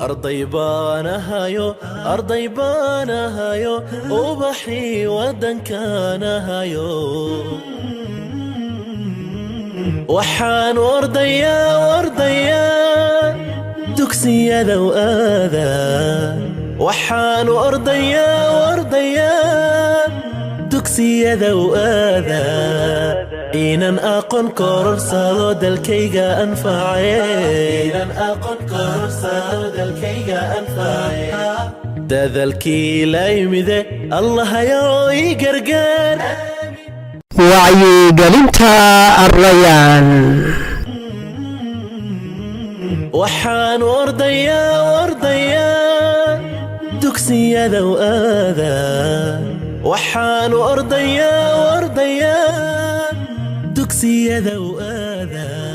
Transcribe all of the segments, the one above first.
Arday baan ahayo, arday baan ahayo, ubaxii waddankaan ahayo. Waxaan ordayaa, ordayaa, dugsiyada u aadaa. Waxaan ordayaa, ordayaa, dugsiyada u aadaa, inaan aqoon kororsado, dalkayga anface. Dadalkii la yimide, Allahayow ii gargaar. Wacyigelinta Arrayaan. Waxaan ordayaa, ordayaa, dugsiyada u aadaa. Waxaan ordayaa, ordayaa, dugsiyada u aadaa.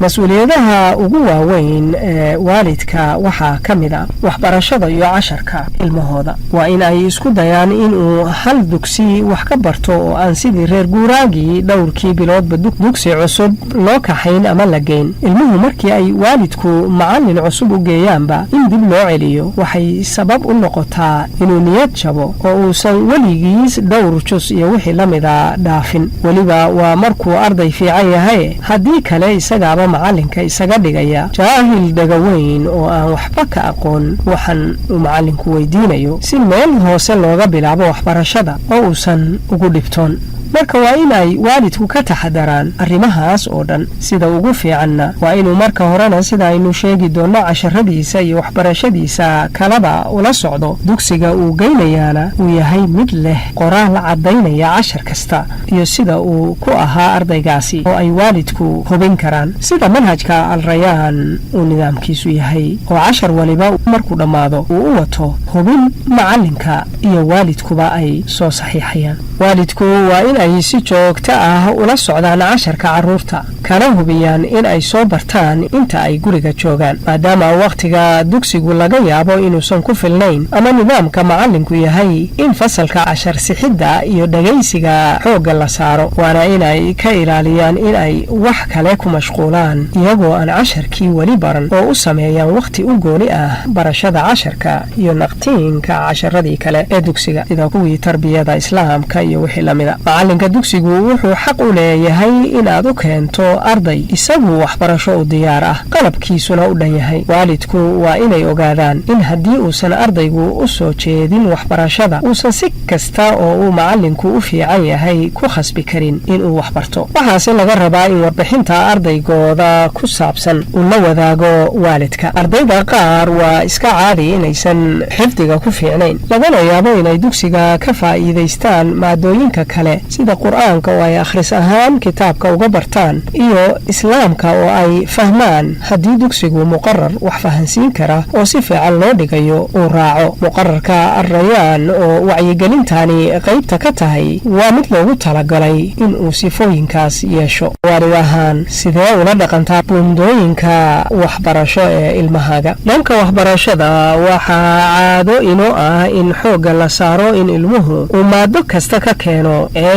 Mas-uuliyadaha ugu waaweyn ee waalidka waxaa ka mid ah waxbarashada iyo casharka ilmahooda. Waa in ay isku dayaan inuu hal dugsi wax ka barto oo aan sidii reer guuraagii dhowrkii biloodba dugsi cusub loo kaxayn ama la geyn. Ilmuhu markii ay waalidku macallin cusub u geeyaanba in dib loo celiyo waxay sabab u noqotaa inuu niyad jabo oo uusan weligiis dhowr jus iyo wixii la mida dhaafin. Weliba waa markuu arday fiican yahay. Haddii kale isagaaba macallinka isaga dhigaya jaahil dhagaweyn oo aan waxba ka aqoon waxan uu macallinku weydiinayo, si meel hoose looga bilaabo waxbarashada oo uusan ugu dhibtoon. Marka waa in ay waalidku ka taxadaraan arrimahaas oo dhan. Sida ugu fiicanna waa inuu marka horena, sida aynu sheegi doonno, casharadiisa iyo waxbarashadiisa kalaba ula socdo, dugsiga uu geynayaana uu yahay mid leh qoraal caddaynaya cashar kasta iyo sida uu ku ahaa ardaygaasi oo ay waalidku hubin karaan, sida manhajka Alrayaan uu nidaamkiisu yahay, oo cashar waliba markuu dhammaado uu u wato hubin macallinka iyo waalidkuba ay soo saxiixayaan. Waalidku waa in ay si joogto ah ula socdaan casharka carruurta, kana hubiyaan in ay soo bartaan inta ay guriga joogaan, maadaama wakhtiga dugsigu laga yaabo inuusan ku filnayn ama nidaamka macallinku yahay in fasalka cashar sixidda iyo dhegaysiga xoogga la saaro. Waana inay ka ilaaliyaan in ay wax kale ku mashquulaan iyagoo aan casharkii weli baran, oo u sameeyaan wakhti u gooni ah barashada casharka iyo naqtiinka casharadii kale ee dugsiga, sida kuwii tarbiyada Islaamka iyo wixii lamida. Macalinka dugsigu wuxuu xaq u leeyahay inaad u keento arday isagu waxbarasho u diyaar ah, qalabkiisuna u dhan yahay. Waalidku waa inay ogaadaan in haddii uusan ardaygu u soo jeedin waxbarashada, uusan si kasta oo uu macallinku u fiican yahay ku khasbi karin inuu waxbarto. Waxaase laga rabaa in warbixinta ardaygooda ku saabsan uu la wadaago waalidka. Ardayda qaar waa iska caadi inaysan xifdiga ku fiicnayn, lagana yaabo inay dugsiga ka faa'iidaystaan maadooyinka kale, sida Qur'aanka oo ay akhris ahaan kitaabka uga bartaan iyo Islaamka oo ay fahmaan, haddii dugsigu muqarar wax fahansiin kara oo si fiican loo dhigayo uu raaco. Muqararka Arrayaan oo wacyigelintani qaybta ka tahay waa mid loogu talagalay inuu sifooyinkaas yeesho. Waalid ahaan, sidee ula dhaqantaa buundooyinka waxbarasho ee ilmahaaga? Dhanka waxbarashada waxaa caado inoo ah in xoogga la saaro in ilmuhu uu maado kasta ka keeno A,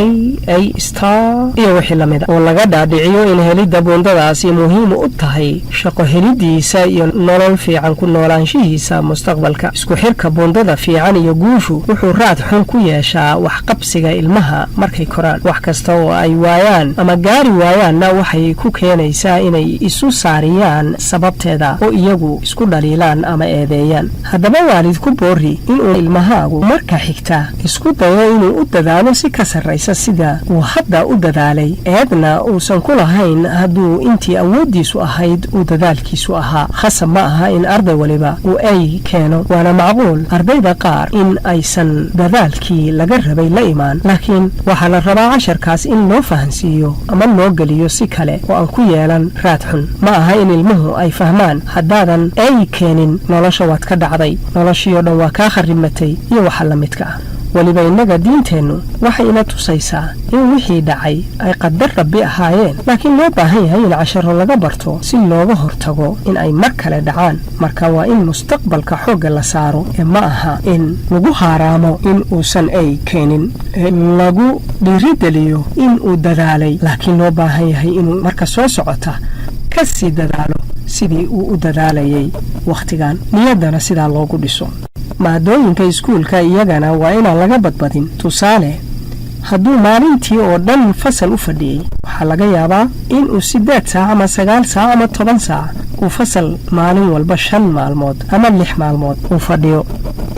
A star iyo wixii lamida, oo laga dhaadhiciyo in helidda buundadaasi muhiim u tahay shaqo helidiisa iyo nolol fiican ku noolaanshihiisa mustaqbalka. Isku xirka buundada fiican iyo guushu wuxuu raad xun ku yeeshaa waxqabsiga ilmaha markay koraan. Wax kasta oo ay waayaan ama gaari waayaanna waxay ku keenaysaa inay isu saariyaan sababteeda oo iyagu isku dhaliilaan ama eedeeyaan. Haddaba waalid, ku boori inuu ilmahaagu marka xigta isku dayo inuu u dadaalo si ka sarraysa sida uu hadda u dadaalay, eedna uusan ku lahayn hadduu intii awooddiisu ahayd uu dadaalkiisu ahaa. Khasab ma aha in arday waliba uu A keeno, waana macquul ardayda qaar in aysan dadaalkii laga rabay la imaan, laakiin waxaa la rabaa casharkaas in loo fahansiiyo ama loo geliyo si kale oo aan ku yeelan raad xun. Ma aha in ilmuhu ay fahmaan haddaadan A keenin nolosha waad ka dhacday, noloshii oo dhan waa kaa kharrimatay iyo waxa la midka ah. Weliba innaga diinteennu waxay ina tusaysaa in wixii dhacay ay qadar Rabbi ahaayeen, laakiin loo baahan yahay in casharo laga barto si looga hortago in ay mar kale dhacaan. Marka waa in mustaqbalka xoogga la saaro ee ma aha in lagu haaraamo in uusan A keenin, lagu dhiirigeliyo in uu dadaalay, laakiin loo baahan yahay inuu marka soo socota ka sii dadaalo. Sidii uu u dadaalayay wakhtigan, niyaddana sidaa loogu dhiso. Maadooyinka iskuulka iyagana waa inaan laga badbadin. Tusaale, hadduu maalintii oo dhan fasal u fadhiyey, waxaa laga yaabaa inuu 8 saac ama 9 saac ama 10 saac uu fasal maalin walba 5 maalmood ama 6 maalmood uu fadhiyo,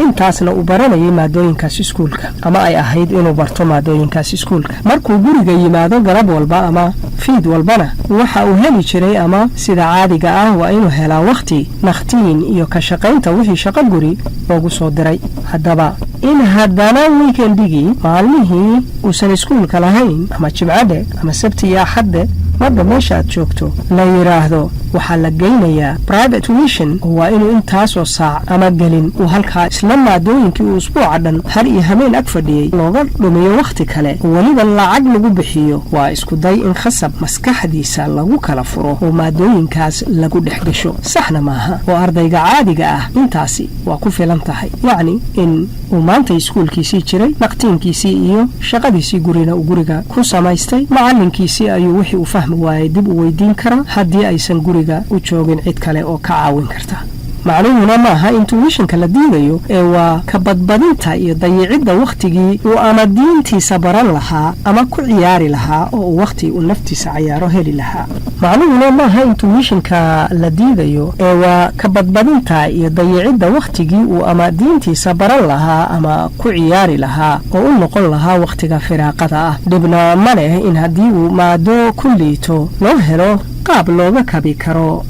intaasna uu baranayay maadooyinkaas iskuulka, ama ay ahayd inuu barto maadooyinkaas iskuulka. Markuu guriga yimaado galab walba ama fiid walbana, waxa uu heli jiray, ama sida caadiga ah waa inuu helaa wakhti nakhtiin iyo ka shaqaynta wixii shaqo guri loogu soo diray. Haddaba in haddana weekendigii, maalmihii uusan iskuulka lahayn, ama Jimcadhe ama Sabti iyo Axadde, marba meesha aad joogto, la yidhaahdo waxaa la geynayaa private tuition oo waa inuu intaasoo saac ama gelin uu halkaa isla maadooyinkii uu usbuuca dhan har iyo hameen ag fadhiyey looga dhumiyo wakhti kale oo weliba lacag lagu bixiyo, waa isku day in khasab maskaxdiisa lagu kala furo oo maadooyinkaas lagu dhex gasho. Saxna maaha, oo ardayga caadiga ah intaasi waa ku filan tahay, yacni in uu maanta iskuulkiisii jiray, naqtiinkiisii iyo shaqadiisii gurina uu guriga ku samaystay. Macallinkiisii ayuu wixii uu fahmi waayey dib u weydiin karaa haddii aysan guriga u joogin cid kale oo ka caawin karta. Macnuhuna maaha in tuitionka la diidayo, ee waa ka badbadinta iyo dayicidda wakhtigii uu ama diintiisa baran lahaa ama ku ciyaari lahaa, oo uu wakhti uu naftiisa cayaaro heli lahaa. Macnuhuna maaha in tuitionka la diidayo, ee waa ka badbadinta iyo dayicidda wakhtigii uu ama diintiisa baran lahaa ama ku ciyaari lahaa, oo u noqon lahaa wakhtiga firaaqada ah. Dhibna ma leh in haddii uu maado ku liito loo helo qaab looga kabi karo,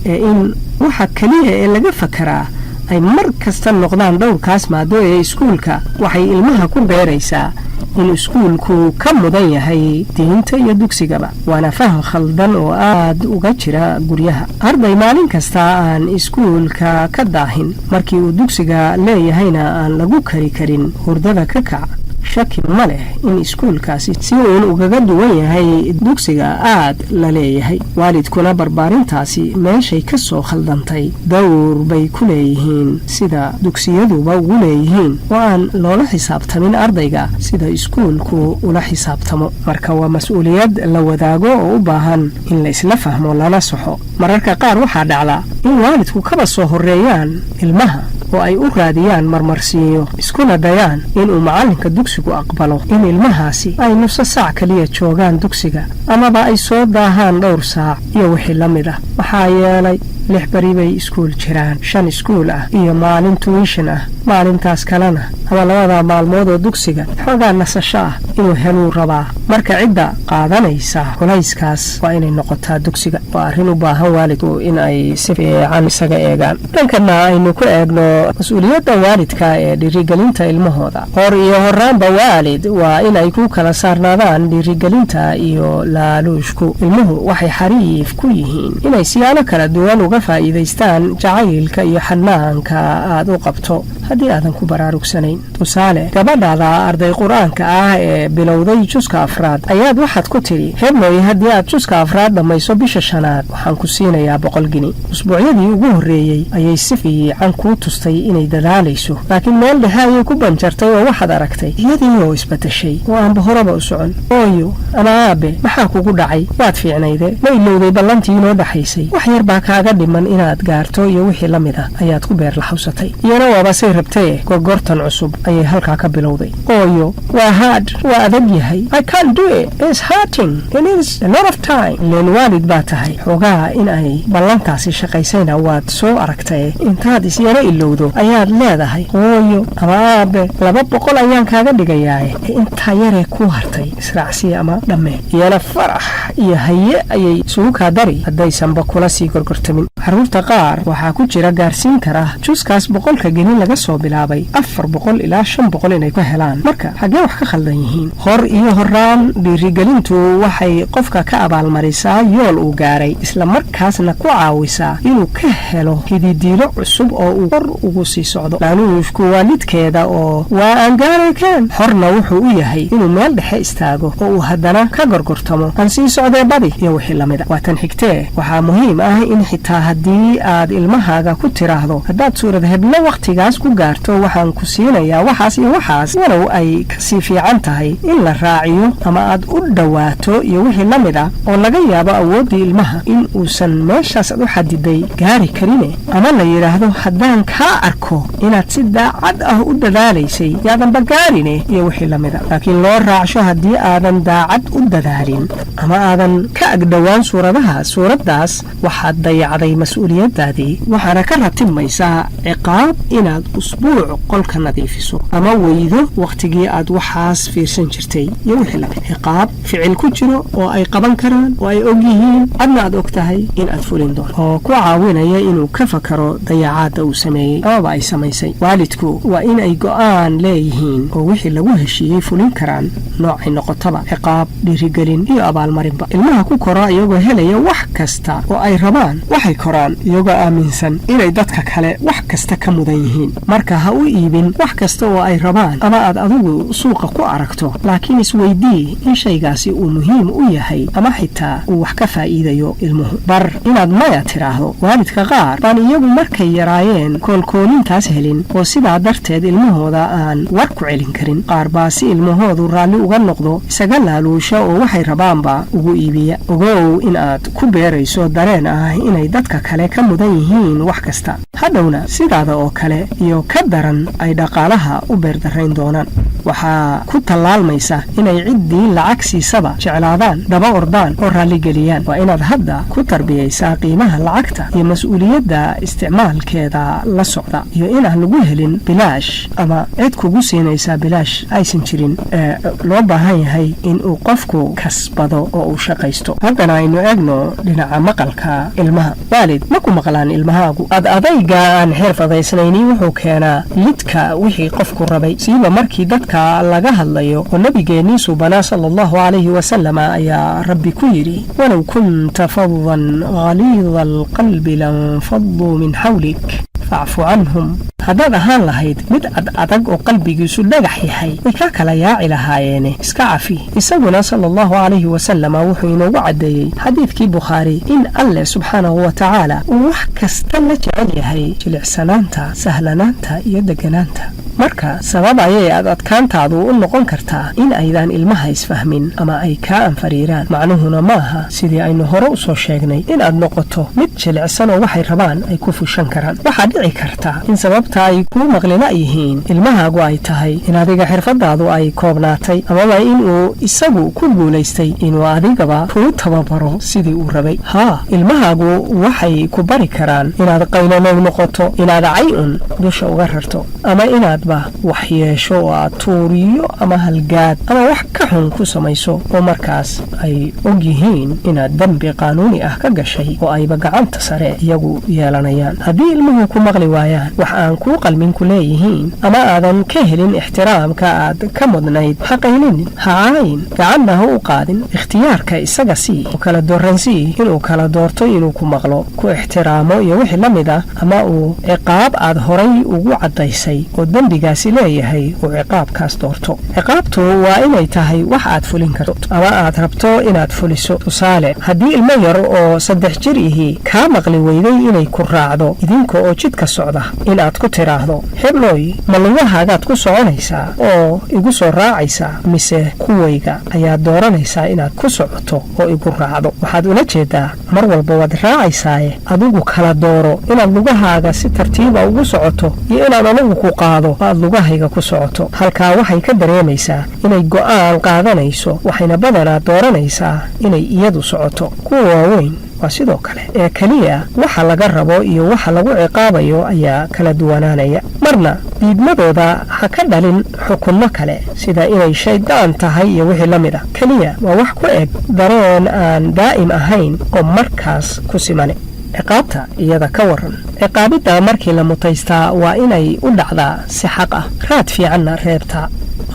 ee in waxa keliya ee laga fakaraa ay mar kasta noqdaan dhowrkaas maado ee iskuulka, waxay ilmaha ku beeraysaa in iskuulku ka mudan yahay diinta iyo dugsigaba, waana faham khaldan oo aad uga jira guryaha. Arday maalin kasta aan iskuulka ka daahin, markii uu dugsiga leeyahayna aan lagu kari karin hurdada ka kac, shaki ma leh in iskuulkaasi si uun ugaga duwan yahay dugsiga aad la leeyahay. Waalidkuna barbaarintaasi meeshay ka soo khaldantay dowr bay ku leeyihiin, sida dugsiyaduba ugu leeyihiin, oo aan loola xisaabtamin ardayga sida iskuulku ula xisaabtamo. Marka waa mas-uuliyad la wadaago oo u baahan in la isla fahmo lana soxo. Mararka qaar waxaa dhacda in waalidku kaba soo horreeyaan ilmaha oo ay u raadiyaan marmarsiiyo, iskuna dayaan inuu macallinka dugsigu aqbalo in ilmahaasi ay nuso saac kaliya joogaan dugsiga, amaba ay soo daahaan dhowr saac iyo wixii la mid ah, maxaa yeelay 6 beri bay iskuul jiraan, 5 iskuul ah iyo maalin tuition ah. Maalintaas kalena ama labadaa maalmood oo dugsiga xoogaa nasasho ah inuu heluu rabaa. Marka cidda qaadanaysa culayskaas waa inay noqotaa dugsiga. Waa arrin u baahan waalidku in ay si fiican isaga eegaan. Dhankana aynu ku eegno mas-uuliyadda waalidka ee dhiirigelinta ilmahooda. Hor iyo horaanba waalid waa inay ku kala saarnaadaan dhiirigelinta iyo laaluushku. Ilmuhu waxay xariif ku yihiin inay siyaalo kala duwan uga faa'iidaystaan jacaylka iyo xanaanka aad u qabto haddii aadan ku baraarugsanayn. Tusaale, gabadhaada arday Qur-aanka ah ee bilowday juska afraad ayaad waxaad ku tidhi: "Heblooy, haddii aad juska afraad dhammayso bisha shanaad, waxaan ku siinayaa 100 gini." Usbuucyadii ugu horreeyey ayay si fiican kuu tustay inay dadaalayso, laakiin meel dhexe ayay ku banjartay, oo waxaad aragtay iyadii oo isbedeshay oo aanba horeba u socon. "Ooyo ama aabe, maxaa kugu dhacay? Waad fiicnayde, ma ilowday ballantii inoo dhaxaysay? Wax yar baa kaaga dhiman inaad gaarto," iyo wixii la mid ah ayaad ku beer laxawsatay. Iyana waaba say rabtaye, gorgortan cusub ayay halkaa ka bilowday. "Ooyo, waa hard, waa adag yahay. I can't do it, it's hurting, it is a lot of time." Ileen waalid baa tahay, xoogaa in ay ballantaasi shaqaysayna waad soo aragtaye, intaad isyaro ilowdo ayaad leedahay: "Hooyo ama aabe, 200 ayaan kaaga dhigayaaye, ee intaa yaree kuu hartay israacsiya ama dhammee." Iyana farax iyo haye ayay isugu kaa dari, haddaysanba kula sii gorgortamin. Carruurta qaar waxaa ku jira gaarsiin kara juskaas 100-ka geni laga soo bilaabay 400 ilaa 500 inay ku helaan. Marka xaggee wax ka khaldan yihiin? Hor iyo horaan dhiirigelintu waxay qofka ka abaalmarisaa yool uu gaaray, isla markaasna ku caawisaa inuu ka helo hididiilo cusub oo uu kor ugu sii socdo. Laaluushku waa lidkeeda, oo waa aan gaaray keen. Xorna wuxuu u yahay inuu meel dhexe istaago oo uu haddana ka gorgortamo, aan sii socdee badi, iyo wixii lamida. Waa tan xigtee, waxaa muhiim ah in xitaa haddii aad ilmahaaga ku tiraahdo haddaad suurad heblo wakhtigaas ku gaarto waxaan ku siinayaa waxaas iyo waxaas, walow ay kasii fiican tahay in la raaciyo ama aad u dhowaato iyo wixii la mid ah, oo laga yaabo awooddii ilmaha in uusan meeshaas aad u xadiday gaari karine, ama la yidhaahdo haddaan kaa arko inaad si daacad ah u dadaalaysay yaadanba gaarine iyo wixii la mid a. Laakiin loo raacsho haddii aadan daacad u dadaalin ama aadan ka agdhowaan suuradaha suuraddaas, waxaad dayacday mas-uuliyaddaadii, waxaana ka ratibmaysaa ciqaab inaad usbuuc qolka nadiifiso ama weydo wakhtigii aad waxaas fiirsan jirtay iyo wixii lamid. Ciqaab ficil ku jiro oo ay qaban karaan oo ay og yihiin, adna aad og tahay in aad fulin doonto, oo ku caawinaya inuu ka fakaro dayacaadda uu sameeyey amaba ay samaysay. Waalidku waa in ay go'aan leeyihiin oo wixii lagu heshiiyey fulin karaan, noocay noqotaba, ciqaab, dhiirigelin iyo abaalmarinba. Ilmaha ku kora iyagoo helaya wax kasta oo ay rabaan waxay koraan iyagoo aaminsan inay dadka kale wax kasta ka mudan yihiin. Marka ha u iibin wax kasta oo ay rabaan ama aad adigu suuqa ku aragto, laakiin isweydii in shaygaasi uu muhiim u yahay ama xitaa uu wax ka faa'iidayo ilmuhu. Bar inaad maya tidhaahdo. Waalidka qaar baan iyagu markay yaraayeen koolkoolintaas helin oo sidaa darteed ilmahooda aan war ku celin karin. Qaar baa si ilmahoodu raalli uga noqdo isaga laaluusha oo waxay rabaanba ugu iibiya. Ogow in aad ku beerayso dareen ah inay dadka kale ka mudan yihiin wax kasta, hadhowna sidaada oo kale iyo ka daran ay dhaqaalaha u beerdarayn doonaan. Waxaa ku tallaalmaysa inay ciddii lacag siisaba jeclaadaan, daba ordaan oo raalligeliyaan. Waa inaad hadda ku tarbiyaysaa qiimaha lacagta iyo mas-uuliyadda isticmaalkeeda la socda, iyo inaan lagu helin bilaash ama cid kugu siinaysaa bilaash aysan jirin ee loo baahan yahay in uu qofku kasbado oo uu shaqaysto. Haddana aynu eegno dhinaca maqalka ilmaha. Waalid, ma ku maqlaan ilmahaagu? Ad adayga aan xirfadaysnayni wuxuu keenaa lidka wixii qofku rabay, siiba markii dadka laga hadlayo, oo nabigeennii suubanaa sala Allahu calayhi wasalama ayaa Rabbi ku yidhi: "ولو كنت فظا غليظ القلب لانفضوا من حولك فاعف عنهم." Haddaad ahaan lahayd mid ad adag oo qalbigiisu dhagax yahay, way ka kala yaaci lahaayeene, iska cafi. Isaguna sala Allahu calayhi wasalama wuxuu inoogu caddeeyey xadiidkii Bukhaari in Alleh subxaanahu wa tacaala uu wax kasta la jecel yahay jilicsanaanta, sahlanaanta iyo deganaanta. Marka sabab ayay ad adkaantaadu u noqon kartaa in aydan ilmaha isfahmin ama ay kaa anfariiraan. Macnuhuna maaha, sidii aynu hore u soo sheegnay, in aad noqoto mid jilicsan oo waxay rabaan ay ku fushan karaan. Waxaa dhici karta in sababta ay kuu maqlila yihiin ilmahaagu ay tahay in adiga xirfadaadu ay koobnaatay, amaba inuu isagu ku guulaystay inuu adigaba kuu tababaro sidii uu rabay. Haa, ilmahaagu waxay ku bari karaan inaad qaylanow noqoto, inaad cay un dusha uga rarto, ama inaadba wax yeesho oo aad tuuriyo ama halgaad ama wax ka xun ku samayso, oo markaas ay og yihiin inaad dembi qaanuuni ah ka gashay oo ayba gacanta sare iyagu yeelanayaan. Haddii ilmuhu ku maqli waayaan, wax aan kuu qalmin ku leeyihiin, ama aadan ka helin ixtiraamka aad ka mudnayd, ha qaylinin, ha caayin, gacanna ha u qaadin. Ikhtiyaarka isaga sii oo kala dooransii inuu kala doorto inuu ku maqlo, ku ixtiraamo iyo wixii la mid ah, ama uu ciqaab aad horay ugu caddaysay oo dembigaasi leeyahay uu ciqaabkaas doorto. Ciqaabtu waa inay tahay wax aad fulin karto ama aad rabto inaad fuliso. Tusaale, haddii ilmo yar oo 3 jir ihii kaa maqli weyday inay ku raacdo idinka oo jidka socda, inaad ku tidhaahdo: "Heblooy, ma lugahaagaad ku soconaysaa oo igu soo raacaysaa, mise kuwayga ayaad dooranaysaa inaad ku socoto oo igu raacdo?" Waxaad ula jeedaa mar walba waad raacaysaaye, adigu kala dooro inaad lugahaaga si tartiiba ugu socoto iyo inaad anigu ku qaado oo aad lugahayga ku socoto. Halkaa waxay ka dareemaysaa inay go'aan qaadanayso, waxayna badanaa dooranaysaa inay iyadu socoto. Kuwa waaweyn waa sidoo kale, ee keliya waxa laga rabo iyo waxa lagu ciqaabayo ayaa kala duwanaanaya. Marna diidmadooda ha ka dhalin xukunno kale, sida inay shaydaan tahay iyo wixii la mid ah. Keliya waa wax ku eg dareen aan daa'im ahayn oo markaas ku simane. Ciqaabta iyada ka waran? Ciqaabidda markii la mutaystaa waa inay u dhacdaa si xaq ah, raad fiicanna reebtaa.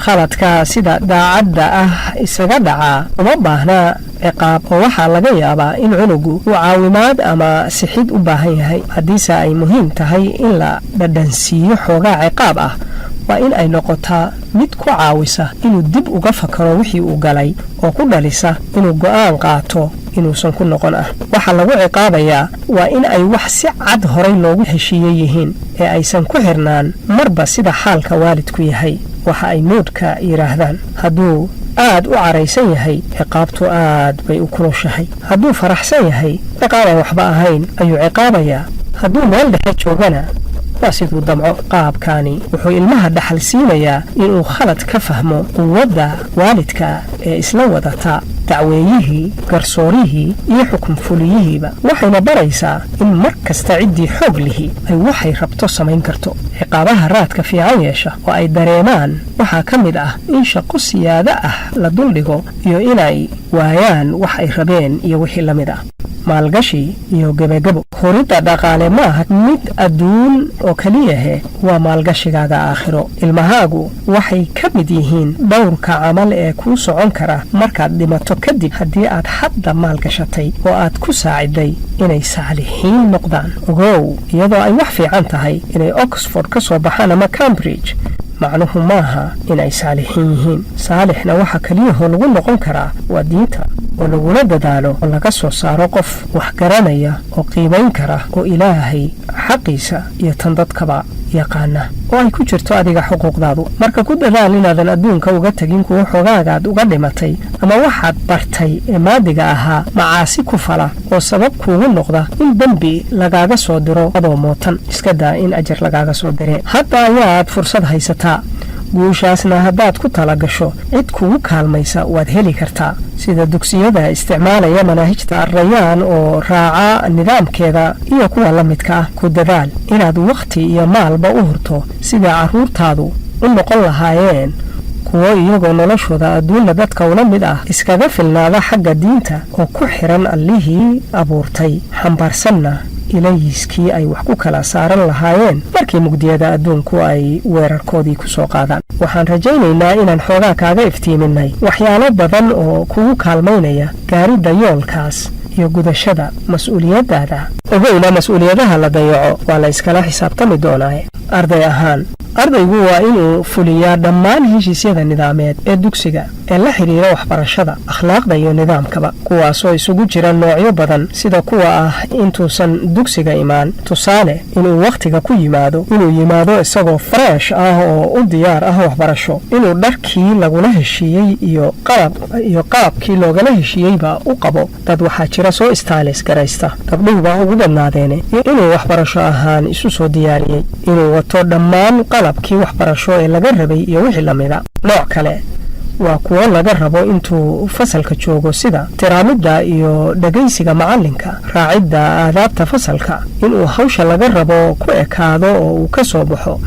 Khaladka sida daacadda ah isaga dhacaa uma baahnaa ciqaab, oo waxaa laga yaabaa in cunugu uu caawimaad ama sixid u baahan yahay. Haddiise ay muhiim tahay in la dhadhansiiyo xoogaa ciqaab ah, waa in ay noqotaa mid ku caawisa inuu dib uga fakaro wixii uu galay oo ku dhalisa inuu go'aan qaato. Inuusan ku noqon ah. Waxaa lagu ciqaabayaa waa in ay wax si cad horay loogu heshiiye yihiin ee aysan ku xirnaan marba sida xaalka waalidku yahay, waxa ay mood-ka yidhaahdaan. Hadduu aad u caraysan yahay, ciqaabtu aad bay u kulushahay. Hadduu faraxsan yahay, ciqaabaan waxba ahayn ayuu ciqaabayaa. Hadduu meel dhexe joogana, waa siduu damco. Qaabkaani wuxuu ilmaha dhaxal siinayaa inuu khalad ka fahmo quwadda waalidka ee isla wadata dacweeyihii, garsoorihii iyo xukun fuliyihiiba. Waxayna baraysaa in mar kasta ciddii xoog lihi ay waxay rabto samayn karto. Ciqaabaha raadka fiican yeesha oo ay dareemaan waxaa ka mid ah in shaqo siyaado ah la duldhigo iyo inay waayaan wax ay rabeen iyo wixii la mid ah. Maalgashi iyo gebagabo: huridda dhaqaale maaha mid adduun oo keliyahe, waa maalgashigaaga aakhiro. Ilmahaagu waxay ka mid yihiin dhowrka camal ee kuu socon kara markaad dhimato kadib, haddii aad hadda maalgashatay oo aad ku saaciday inay saalixiin noqdaan. Ogow, iyadoo ay wax fiican tahay inay Oxford ka soo baxaan ama Cambridge, macnuhu maaha inay saalixiin yihiin. Saalixna waxa keliyahoo lagu noqon karaa waa diinta oo lagula dadaalo oo laga soo saaro qof wax garanaya oo qiimayn kara oo Ilaahay xaqiisa iyo tan dadkaba yaqaana, oo ay ku jirto adiga xuquuqdaadu. Marka ku dadaal inaadan adduunka uga tegin kuwo xogaagaad uga dhimatay ama waxaad bartay ee maadiga ahaa macaasi ku fala oo sabab kuugu noqda in dembi lagaaga soo diro adoo mootan, iska daa in ajar lagaaga soo diree. Hadda ayaad fursad haysataa. Guushaasna haddaad ku tala gasho, cid kugu kaalmaysa waad heli kartaa, sida dugsiyada isticmaalaya manaahijta Arrayaan oo raaca nidaamkeeda iyo kuwa la midka ah. Ku dadaal inaad wakhti iyo maalba u hurto sida carruurtaadu u noqon lahaayeen kuwo iyagoo noloshooda adduunna dadka ula mid ah iskaga filnaada xagga diinta oo ku xiran Allihii abuurtay, xambaarsanna ilayiskii ay wax ku kala saaran lahaayeen markii mugdiyada adduunku ay weerarkoodii ku soo qaadaan. Waxaan rajaynaynaa inaan xoogaa kaaga iftiiminnay waxyaalo badan oo kugu kaalmaynaya gaaridda yoolkaas iyo gudashada mas-uuliyaddaada. Ogowna, mas-uuliyadaha la dayaco waa la iskala xisaabtami doonaaye. Arday ahaan, ardaygu waa inuu fuliyaa dhammaan heshiisyada nidaameed ee dugsiga ee la xidhiira waxbarashada, akhlaaqda iyo nidaamkaba, kuwaasoo isugu jira noocyo badan, sida kuwa ah intuusan dugsiga imaan, tusaale inuu wakhtiga ku yimaado, inuu yimaado isagoo fresh ah oo u diyaar ah waxbarasho, inuu dharkii lagula heshiiyey iyo qalab iyo qaabkii loogala heshiiyeyba u qabo. Dad waxaa jira soo stylish garaysta, gabdhuhuba ugu badnaadeene. Iyo inuu waxbarasho ahaan isu soo diyaariyey, inuu wato dhammaan qalabkii waxbarasho ee laga rabay iyo wixii lamida. Nooc kale waa kuwo laga rabo intuu fasalka joogo, sida tiraamidda iyo dhegaysiga macallinka, raacidda aadaabta fasalka, inuu hawsha laga rabo ku ekaado oo uu ka soo baxo,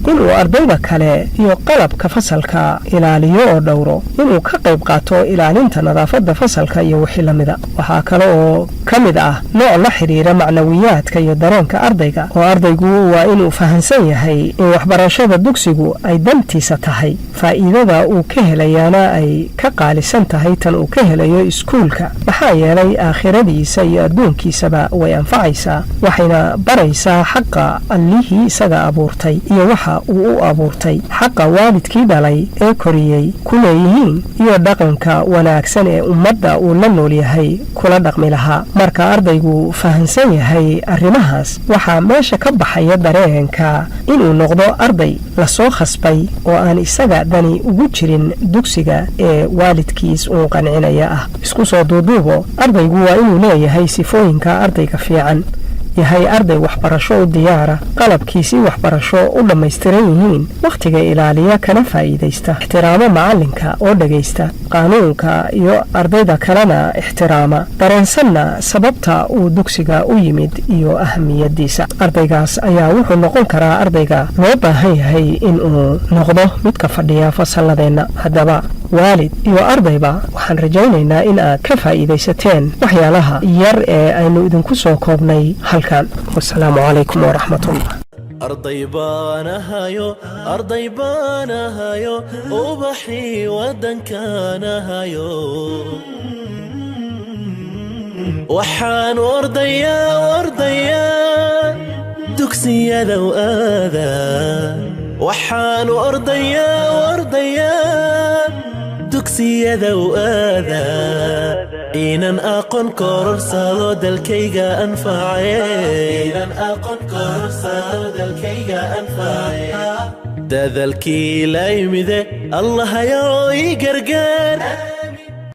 inuu ardayda kale iyo qalabka fasalka ilaaliyo oo dhowro, inuu ka qayb qaato ilaalinta nadaafadda fasalka iyo wixii la mida. Waxaa kale oo ka mid ah nooc la xidhiira macnawiyaadka iyo dareenka ardayga, oo ardaygu waa inuu fahansan yahay in waxbarashada dugsigu ay dantiisa tahay, faa'iidada uu ka helayaana ay ka qaalisan tahay tan uu ka helayo iskuulka, maxaa yeelay aakhiradiisa iyo adduunkiisaba way anfacaysaa, waxayna baraysaa xaqa Allihii isaga abuurtay iyo waxa uu u abuurtay, xaqa waalidkii dhalay ee koriyey ku leeyihiin, iyo dhaqanka wanaagsan ee ummadda uu la nool yahay kula dhaqmi lahaa. Marka ardaygu fahansan yahay arrimahaas, waxaa meesha ka baxaya dareenka inuu noqdo arday lasoo khasbay oo aan isaga dani ugu jirin dugsiga ee waalidkiis uun qancinaya ah. Isku soo duuduubo, ardaygu waa inuu leeyahay sifooyinka ardayga fiican: yahay arday waxbarasho u diyaara, qalabkiisii waxbarasho u dhammaystiran yihiin, wakhtiga ilaaliya kana faa'iidaysta, ixtiraamo macallinka oo dhegaysta, qaanuunka iyo ardayda kalena ixtiraama, dareensanna sababta uu dugsiga u yimid iyo ahamiyadiisa. Ardaygaas ayaa wuxuu noqon karaa ardayga loo baahan yahay in uu noqdo midka fadhiya fasalladeenna. Haddaba, waalid iyo ardayba, waxaan rajaynaynaa in aad ka faa'iidaysateen waxyaalaha yar ee aynu idinku soo koobnay halkan. Wasalaamu calaykum waraxmatullah. Arday baan ahayo, arday baan ahayo, ubaxii waddankaan ahayo. Waxaan ordayaa, ordayaa, dugsiyada u aadaa. Waxaan ordayaa, ordayaa, dugsiyada u aadaa. Inaan aqoon kororsado dalkayga anface. Dadaalkii la yimide, Allahayow ii gargaar.